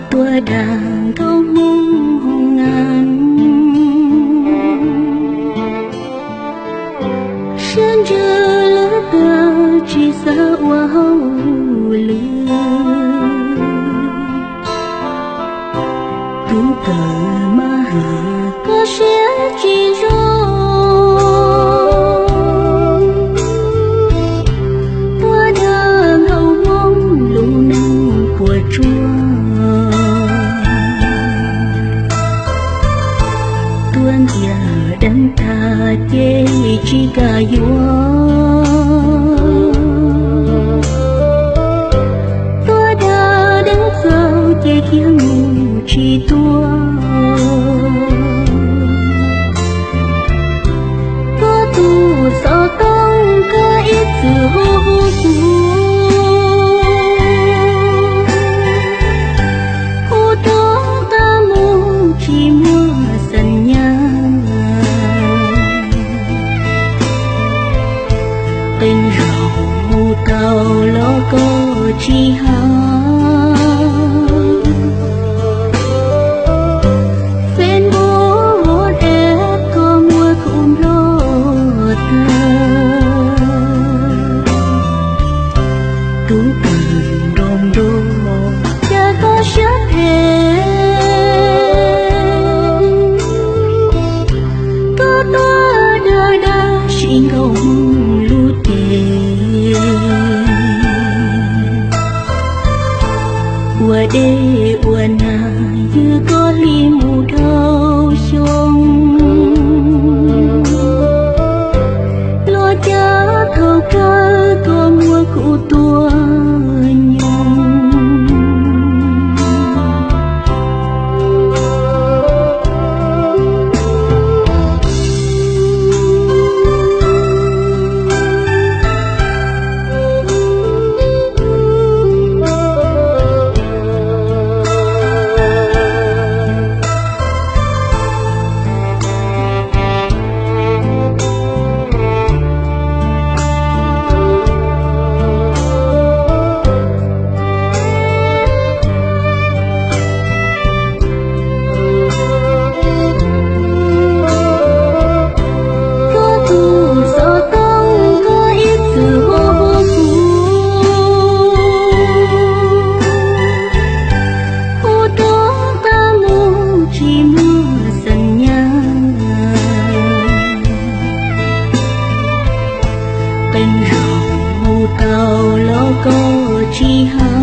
Tuaj dag nkauj Hmoob hoo nas, siab ntsws lub tawg tsis xav ua hauj lwm. Tub kawm maj hwm koj siab tsis zoo, tuaj dag nkauj Hmoob lub neej puas tsuaj. Tuaj ntiaj deev tag ces tsis kam yuav, tuaj dag deev txaus ces khiav mus tsis tuaj. Koj tus xov tooj koj ib txwm hu hu kuv, hu rov qab mus tsis muaj xeem nyab. Qee zaug hu tau los koj tsis hab, Facebook, WhatsApp koj muab kuv nplog tag. Tub kawm nroo nroo, cas koj siab phem, koj tuaj dag dag sim nkauj Hmoob lub cev. Ua dej ua nag ywg koj hli mus dhau xyoo, los cas thaum kawg koj muab kuv tua nyoog. Koj tus xov tooj koj ib txwm hu hu kuv, hu rov qab mus tsis muaj xeem nyab. Qee zaug hu tau los koj tsis hab,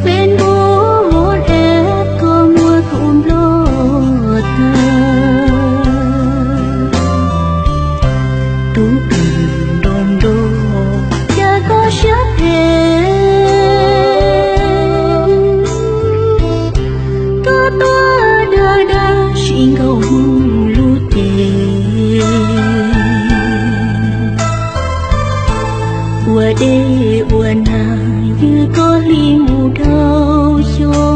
Facebook, WhatsApp koj muab kuv nplog tag. Tub kawm nroo nroo, cas koj siab phem, koj tuaj dag dag sim nkauj Hmoob lub cev. Ua dej ua nag ywg koj hli mus dhau xyoo,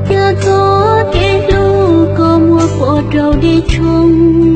cas txoj kev hlub koj muab pov rau dej tshoob.